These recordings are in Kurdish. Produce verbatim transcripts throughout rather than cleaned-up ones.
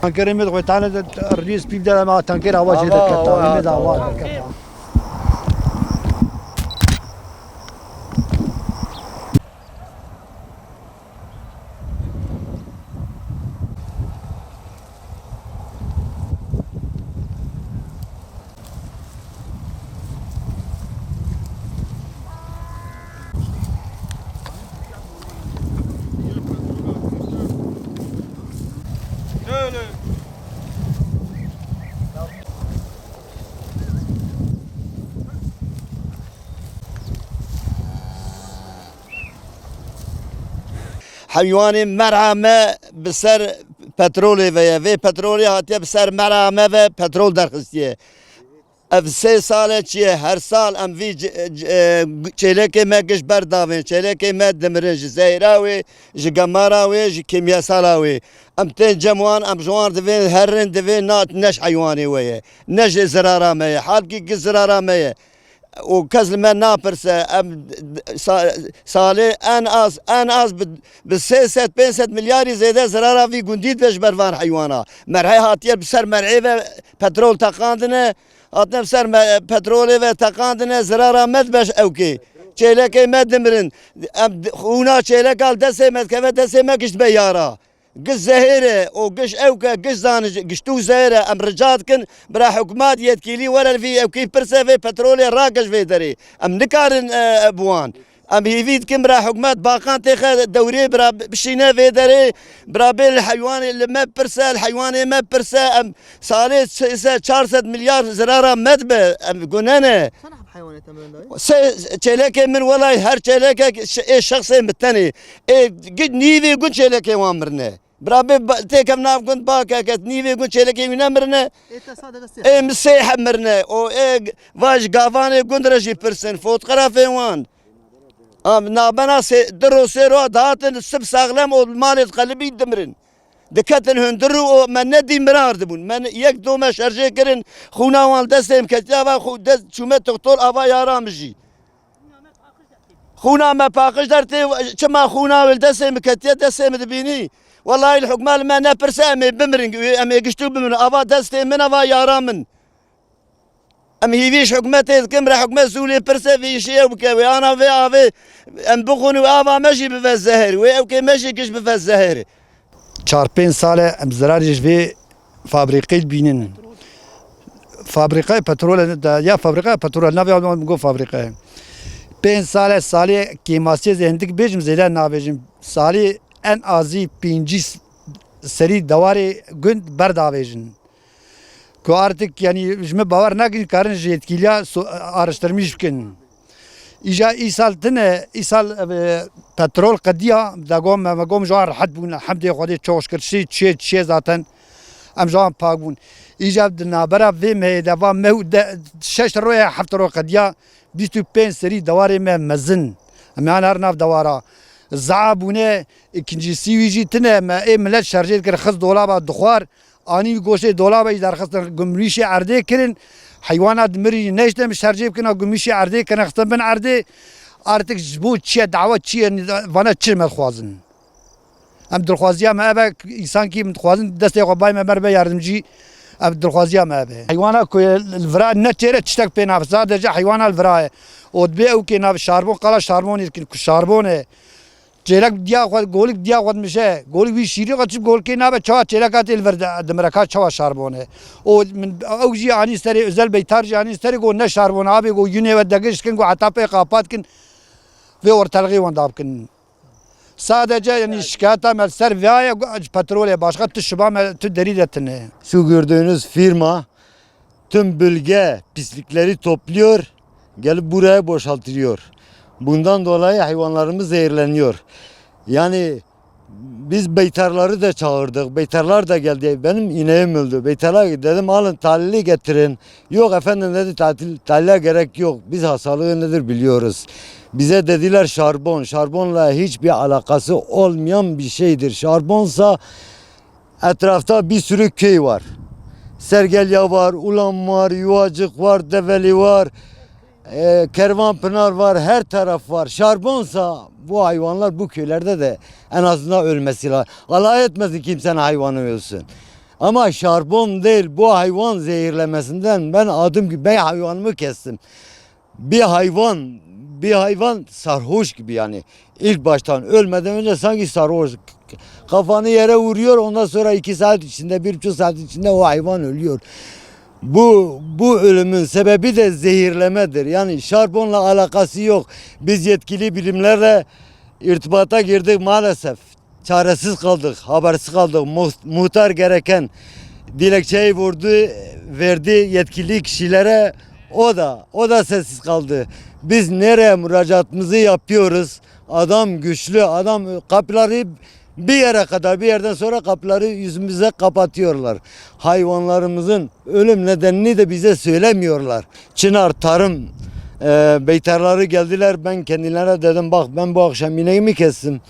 Tankerê me dixwe tane de rîz pîv de ma tanker awa jê de keta. Ava, ava, ava. Heywanê merha me bi ser petrolê ve ye. Vê petrolê hatiye bi ser merha me ve petrol derxistiye. Ev sê sal e çi ye? Her sal em vî c-, c-, e, çêlekê me giş berdavên. Çêlekê me dimirin ji zehra wê, ji gemara wê, ji kîmyesala wê. Em tên cem wan, em ji wan divên herin, divên na, ne ji heywanê we ye. Ne ji zirara me ye. Halkî giş zirara me ye. Û kes li me napirse, em sa-, salê en az, en az bi, bi sê sed pênc sed milyarî zêde zirara vî gundî dibe ji ber van heywana. Merhê hatiye bi ser merhê ve petrol teqandine, hatine bi ser me-, petrolê ve teqandine, zirara me dibe ji ewkê. Çêlekê me dimirin. Em d-, xûna çêleka li destê me dikeve, destê me giş dibe yara. Giş zehêr e û giş ewk e, giş zaniş, giş tû zehêr e. Em rica dikin, bira hikûmet yetkîlî were vî ewkî pirse vê petrolê rake ji vê derê. Em nikarin, e, e, bi wan. Em hêvî dikin, bira hikûmet baqan têxe dewrê, bira bişîne vê derê, bira bê li heywanê li me pirse, li heywanê me pirse. Em salê sê sed çar sed milyar zirara me dibe. Em gune ne. Çend heb heywanê te mirin dayê? Se-, çêlekê min welay her çêlekek ş-, ê şexsê min tenê. Ê, gi-, nîvê gund çêlekê wan mirine. Bira bê ba-, têkem nav gund bakeket, nîvê gund çêlekê wî nemirine. Ê te sadece sê Ê heb. Min sê heb mirine. O ê g-, va ji gavanê gund re jî pirsin. Fotografê wan. Am, nabena sê, di ro sê ro dahatin sib saxlem û malê xelibî dimirin. Diketin hundir û me nedî mirar dibûn. Me ne-, yek do me şerjê kirin, xûna wan destê min ketiya va xû dest çûme doktor ava yara min jî. Xûna me paqij dertê, çima xûna wê li destê min ketiye, destê min dibînî. Welahî li hukma li me nepirse, em ê bimirin, em ê giştû bimirin. Ava destê min, ava yara min. Em hîvî ji hikûmetê dikin, bira hikûmet zû lê pirse vê îşê ew bike, wê ana vê avê em bixwin û ava me jî bive zehir, wê ewkê me jî giş bive zehir. Çar pênc sal e em zirarê ji vê fabrîqê dibînin. Fabrîqeyê petrol e, ya fabrîqeya petrol e, navê wan got fabrîqe. Pênc sal e, salê kêmasiyê zê hindik bêjim, zêde nabêjim. Salê en azî pêncî serî dewarê gund berdavêjin. Ku artık, yanî, ji min bawer nakin, karin ji yetkîliya so-, araştirmîş bikin. Îja îsal tine, îsal, e, petrol qediya, da gom, me gom ji wan rehet bûn, hemdê Xwedê çok şükür, şî çiyê, çiyê zaten, em ji wan pak bûn. Îja di nabera vê mehê de, va mew de, şeş roye, heft ro qediya, bîst û pênc serî dewarê me mezin. Em yan her nav dewara. Zaa bûne, ikincîsî wî jî tine, me ê milet şerjê dikir, xist dolaba dixwar, anî wî goştê dolaba jî derxistin, gumrîşê erdê kirin, heywana dimirî jî neştin şerjê bikin, gumrîşê erdê kirin, xistin bin erdê. Artık ji bo çi ye, dawa çi ye, vana çi me dixwazin? Em dilxwaziya me ev e, însankî min dixwazin destê xwe bay me, me re be yardimcî, ev dilxwaziya me ev e. Heywana ku ye li vira neçêre tiştek pê nabe, sadece heywana li vira ye. Û dibê ew kê nabe şarbon, qala şarbonê dikin ku şarbon e. Çêlek diya xwe, golik diya xwe dimişe. Golik wî şîrî xwe çi golkê nabe, çawa çêleka tê li vir de-, dimire, ka çawa şarbon e. Û min ew jî anî serê, Özel Beytar jî anî serê, got ne şarbon e, abê, got yunê we degişt kin, got heta pê qapat kin, vê ortelixê wan dabkin. Sadece, yani, şikayeta me ser vê ye, petrol e, başka tu şiba me, tu derî de tine. Şu gördüğünüz firma tüm bölge pislikleri topluyor, gelip buraya boşaltılıyor. Bundan dolayı hayvanlarımız zehirleniyor. Yani biz beytarları da çağırdık, beytarlar da geldi. Benim ineğim öldü. Beytarlar dedim, "Alın, tahlili getirin." "Yok efendim," dedi, "tatil, tahlile gerek yok. Biz hastalığı nedir biliyoruz." Bize dediler şarbon. Şarbonla hiçbir alakası olmayan bir şeydir. Şarbonsa etrafta bir sürü köy var. Sergelya var, Ulan var, Yuvacık var, Develi var, e, Kervanpınar var, her taraf var. Şarbonsa bu hayvanlar bu köylerde de en azından ölmesi lazım. Allah etmesin kimsenin hayvanı ölsün. Ama şarbon değil, bu hayvan zehirlemesinden ben adım gibi, ben hayvanımı kestim. Bir hayvan, bir hayvan sarhoş gibi yani. İlk baştan ölmeden önce sanki sarhoş. Kafanı yere vuruyor, ondan sonra iki saat içinde, bir buçuk saat içinde o hayvan ölüyor. Bu, bu ölümün sebebi de zehirlemedir. Yani şarbonla alakası yok. Biz yetkili birimlerle irtibata girdik maalesef. Çaresiz kaldık, habersiz kaldık. Muh-, muhtar gereken dilekçeyi vurdu, verdi yetkili kişilere. O da, o da sessiz kaldı. Biz nereye müracaatımızı yapıyoruz? Adam güçlü, adam kapıları bir yere kadar, bir yerden sonra kapıları yüzümüze kapatıyorlar. Hayvanlarımızın ölüm nedenini de bize söylemiyorlar. Çınar Tarım, e, beytarları geldiler. Ben kendilerine dedim, "Bak, ben bu akşam ineğimi kestim.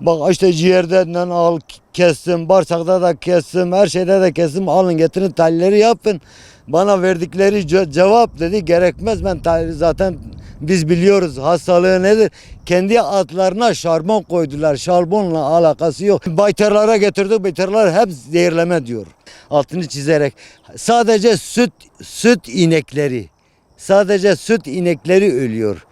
Bak, işte ciğerdenden al, kestim, bağırsakta da kestim, her şeyde de kestim. Alın, getirin, tahlilleri yapın." Bana verdikleri ce-, cevap dedi, "Gerekmez, ben tahlil, zaten biz biliyoruz hastalığı nedir." Kendi adlarına şarbon koydular. Şarbonla alakası yok. Baytarlara getirdik. Baytarlar hep zehirleme diyor. Altını çizerek. Sadece süt, süt inekleri. Sadece süt inekleri ölüyor.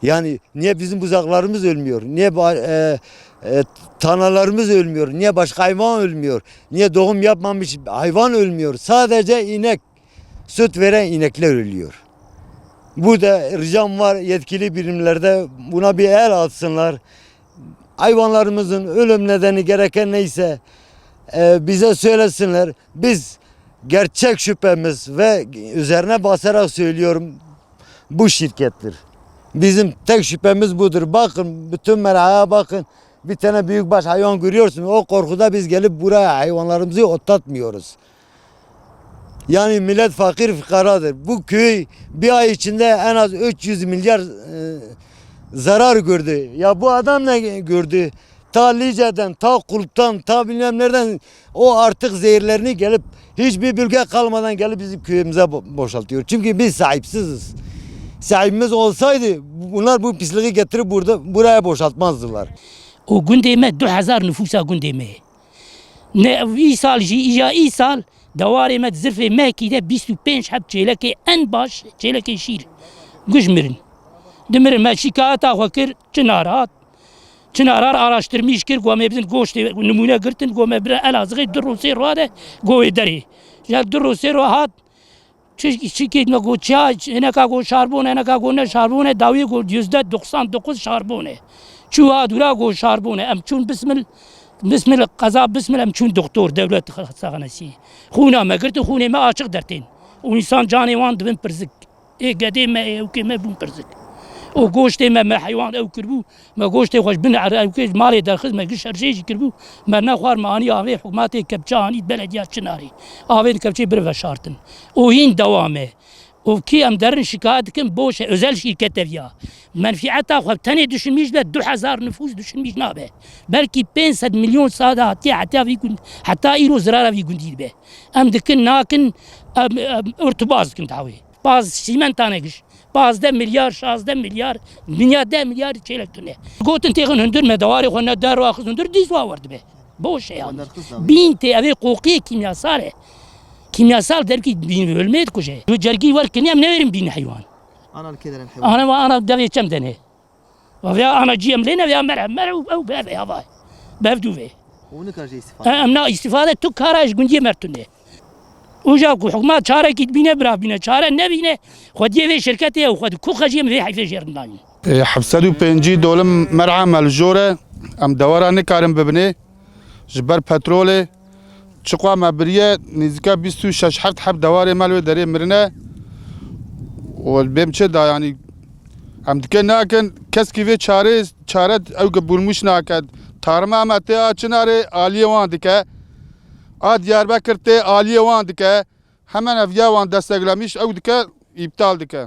Yani niye bizim buzaklarımız ölmüyor? Niye ba-, e, e, tanalarımız ölmüyor? Niye başka hayvan ölmüyor? Niye doğum yapmamış hayvan ölmüyor? Sadece inek, süt veren inekler ölüyor. Burada ricam var yetkili birimlerde buna bir el atsınlar. Hayvanlarımızın ölüm nedeni gereken neyse, e, bize söylesinler. Biz gerçek şüphemiz ve üzerine basarak söylüyorum, bu şirkettir. Bizim tek şüphemiz budur. Bakın, bütün meraya bakın. Bir tane büyükbaş hayvan görüyorsunuz. O korkuda biz gelip buraya hayvanlarımızı otlatmıyoruz. Yani millet fakir fukaradır. Bu köy bir ay içinde en az üç yüz milyar, e, zarar gördü. Ya bu adam ne gördü? Ta Lice'den, ta Kulp'tan, ta bilmem nereden o artık zehirlerini gelip hiçbir bölge kalmadan gelip bizim köyümüze bo-, boşaltıyor. Çünkü biz sahipsiziz. Sahibimiz olsaydı bunlar bu pisliği getirip burada, buraya boşaltmazdılar. O gundê me du hezar nüfusa gundê me. Ne îsal jî îja îsal dewarê me di zirfê mehkî de bîst û pênc heb çêlekê en baş, çêlekê şîr guş mirin. Dimirin, me şikayeta xwe kir, Çinar hat. Çinar hat araştirmîş kir, got me bidin goştê nimûne girtin, got me bire Elazığê du rojê rwa de govê derê. Ji du rojê rwa hat, çi, çi kêt me got çiya, hineka got şarbon e, hineka got ne şarbon e, dawiyê got yüzde doksan dokuz şarbon e. Çû hat dûra got şarbon e, em çûn Bismil, Bismil, qeza Bismil em çûn doktor, dewlet xestaxanesî. Xûna me girtin, xûnê me açiq dertên. Û însan canê wan dibin pirzik. Ê gedê me, ê ewkê me bûn pirzik. Û goştê me, me heywan ew kiribû, me goştê xwe ji bin er-, ewkê ji malê derxist, me giş erjê jî kiribû, me nexwar, me anî avê hikûmetê kepçe anî belediya Çinarê. Avê di kepçê bir veşartin. Û hîn dewam e. Û kî em derin şikayet dikin, boş e, özel şîrket ev ya. Menfîeta xwe tenê düşünmîş be, du hezar nifûs düşünmîş nabe. Belkî pênc sed milyon sada hatiye heta vî gund-, heta îro zirara vî gundî dibe. Em dikin, nakin, em, em, irtibaz dikin dawê. Paz sîmenta ne giş. Pazdeh milyar, şazdeh milyar, dinya deh milyar çêlek tune. Gotin têxin hundir me, dewarê xwe ne der axist hundir, dîs wa werdibe. Boş e yani. Bîn tê, evê qoqiyê kîmyasal e. Kîmyasal derkî bîn ölmê dikuje. Tu cergî wer kinî em newerin bîn heywan. Ana li kê derin heywan? Ana va ana devê çem dene. Va veya ana cî em lê ne veya mere, mere ew, ew be, veya vay. Bev du ve. Û nikar jê îstîfade. E, em na îstîfade tu kara ji gundiyê me tune. Uca ku hikûmet çarekî dibîne, bira bîne, çare nebîne, xwediyê vê şirketê ew xwe di ku xeciyê min vê heyfê jêr nayîn. E, heft sed û pêncî dolim mer'a me li jor e, em dewara nikarin bibinê, ji ber petrolê, çiqwa me biriye, nêzîka bîst û şeş heft heb dewarê me li wê derê mirine. Û bêm çi da, yanî, em dike nakin, keskî vê çarê, çare ew ki bulmuş nake. Tarima me tê a Çinarê aliyê wan dike. A Diyarbekir tê aliyê wan dike. Hemen ev ya wan desteklemiş ew dike, îptal dike.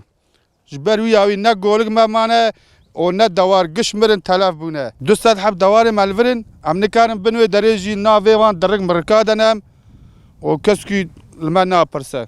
Ji ber wî ya wî ne golik me mane û ne dewar giş mirin telef bûne. Du sed heb dewarê me li vir in, em nikarin bin wê derê jî navê wan dirik mirika de ne em û keskî li me napirse.